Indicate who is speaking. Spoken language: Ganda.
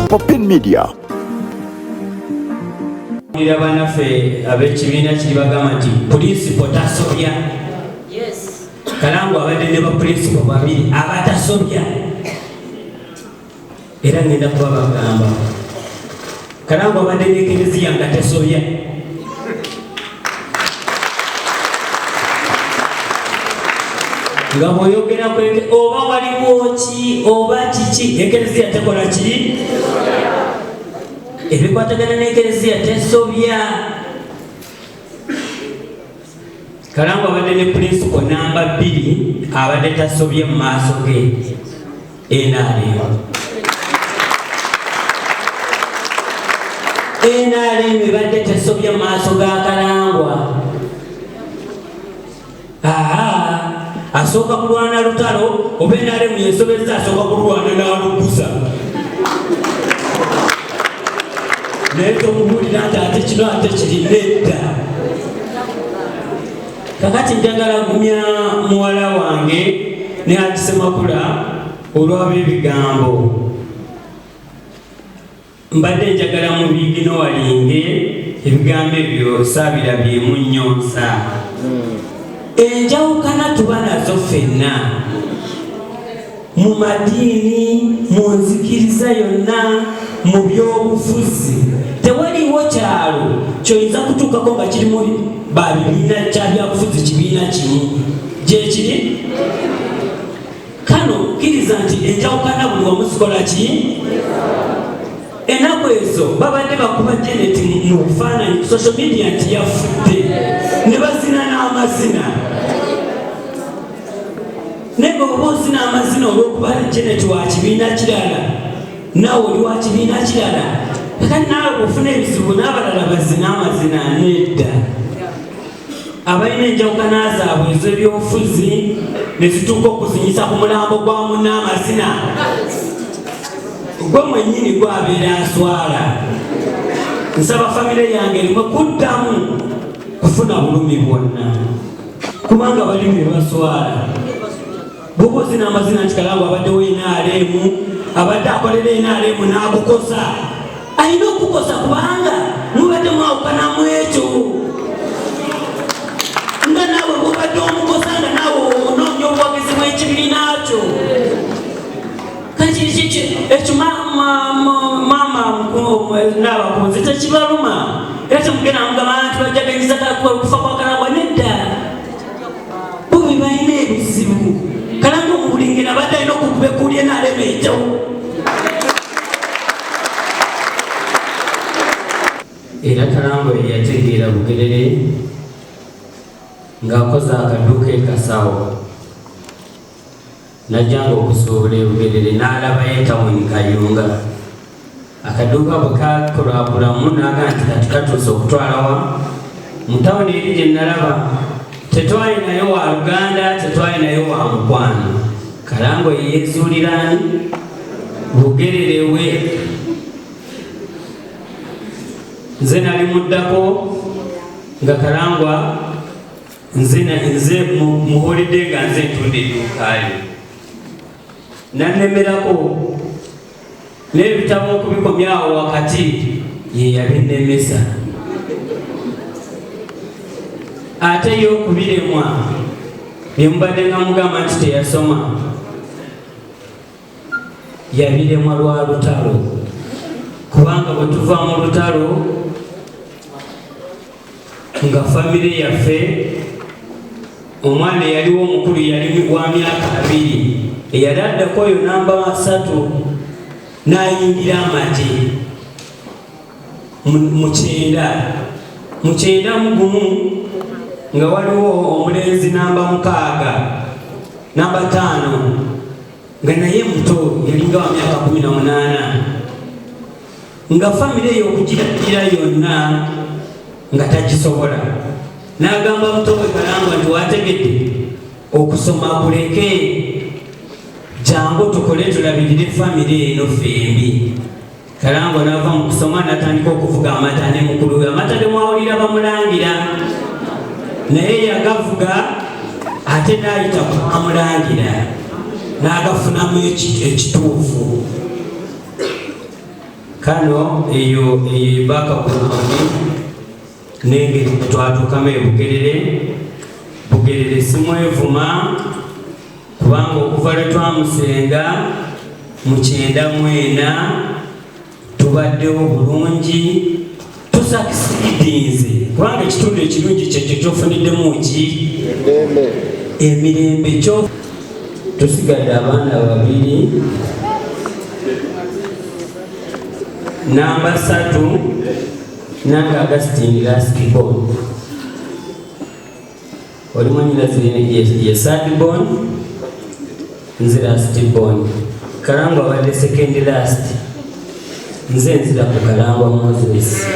Speaker 1: Popin Media.
Speaker 2: Ira banaffe ab'ekibiina kiri bagamba nti pulinsipo tasobya. Kalangu abadde ne bapulinsipo babiri abatasobya, era ngenda kuba bagamba Kalangu abadde n'ekereziya nga tasobya. Nga bw'oyogera ku oba waliwo ki oba kiki, ekereziya tekola ki? Ebikwatagana n'ekereziya tesobya. Kalangu abadde ne pulinsipo namba 2 abadde tasobye mu maaso ge NRM. NRM ebadde tesobye mu maaso ga Kalangwa. Asooka kulwana lutalo, oba NRM yesobezza asooka kulwana n'aluguza. Naye tomubuulira nti ate kino ate kiri, nedda. Kakati njagala gumya muwala wange ne Haji Ssemakula olw'abeebigambo. Mbadde njagala mubiiginowalinge ebigambo ebyo saabirabyemu nnyo nsa. Enjawukana tuba nazo ffenna mu madiini, mu nzikiriza yonna, mu byobufuzi. Tewaliwo kyalo kyoyinza kutuukako nga kirimu ba bibiina kya byabufuzi kibiina kimu. Gyekiri? Kano kkiriza nti enjawukana buli wamu zikola ki? Ennaku ezo babadde bakuba Janet mu bufaananyi ku social media nti yafudde, ne bazina n'amazina. Naye bw'oba ozina amazina olw'okuba Janet wa kibiina kirala, naawe oli wa kibiina kirala, kakati naawe bw'ofuna ebizibu n'abalala bazina amazina, nedda. Abalina enjawukana zaabwe ez'ebyobufuzi ne zituuka okuzinyisa ku mulambo gwa munne amazina, gwe mwennyini gwabeera aswala. Nsaba famire yange erimwe kuddamu kufuna bulumi bwonna, kubanga bali be baswala. Bw'oba ozina amazina nti Kalangu abaddewo NRM, abadde akolera NRM n'akukosa, alina okukosa kubanga mubadde mwawukanamu ekyo, nga naawe bw'obadde omukosa nga naawe onoonya obuwagizi bw'ekibiina kyo. Kati ekyo maama n'abakunzi tekibaluma, era temugenda mugamba nti bajaganyiza kufa kwa Kalangwa, nedda. Bo be balina ebizibu. Kalangwa mu buli ngeri abadde alina okukuba ekkuuli NRM ekyo. Era Kalangwa ye yategeera Bugerere ng'akoze akaduuka e Kasawo. Najjanga okusuubula e Bugerere n'alabayo etawuni Kayunga. Akaduuka bwe kakulakulamu n'agamba nti kati katuuse okutwala wa mu tawuni eri gye nalaba. Tetwalinayo wa luganda, tetwalinayo wa mukwano. Kalango ye yeezuulira ani? Bugerere we. Nze nali muddako nga Kalangwa nze muhulidde nga nze ntunda edduuka lye. Nannemerako n'ebitabo okubikomyawo wakati ye yabinnemesa. Ate ye okubiremwa bye mubadde nga mugamba nti teyasoma, yabiremwa lwa lutalo, kubanga bwe tuva mu lutalo nga famire yaffe omwana eyaliwo omukulu yali wa myaka 2, eyali addako oyo namba 3 n'ayingira amagye mu kyenda mu gumu, nga waliwo omulenzi namba 6, namba 5, nga naye muto, yalinga wa myaka 18, nga famire eyo okugirabirira yonna nga tagisobola. N'agamba muto we Kalangwa nti wategedde okusoma kuleke, jangu tukole tulabirire famire eno ffembi. Kalangwa n'ava mu kusoma n'atandika okuvuga amata ne mukulu we. Amata ge mwawulira bamulangira, naye yagavuga ate n'ayita ku amulangira n'agafunamu ekituufu. Kano eyo eyo background n'engeri twatuukamu e Bugerere. Bugerere simwevuma, kubanga okuva lwe twamusenga mu 94 tubaddewo bulungi, tusucceedinze, kubanga ekitundu ekirungi kyekyo kyofuniddemu ki? Emirembe. Kyo tusigadde abaana babiri, namba 3 nange Augustine, last born. Oli mwanyinaze ye third born, nze last born. Karangwa abadde second last, nze nzira ku Karangwa Moses.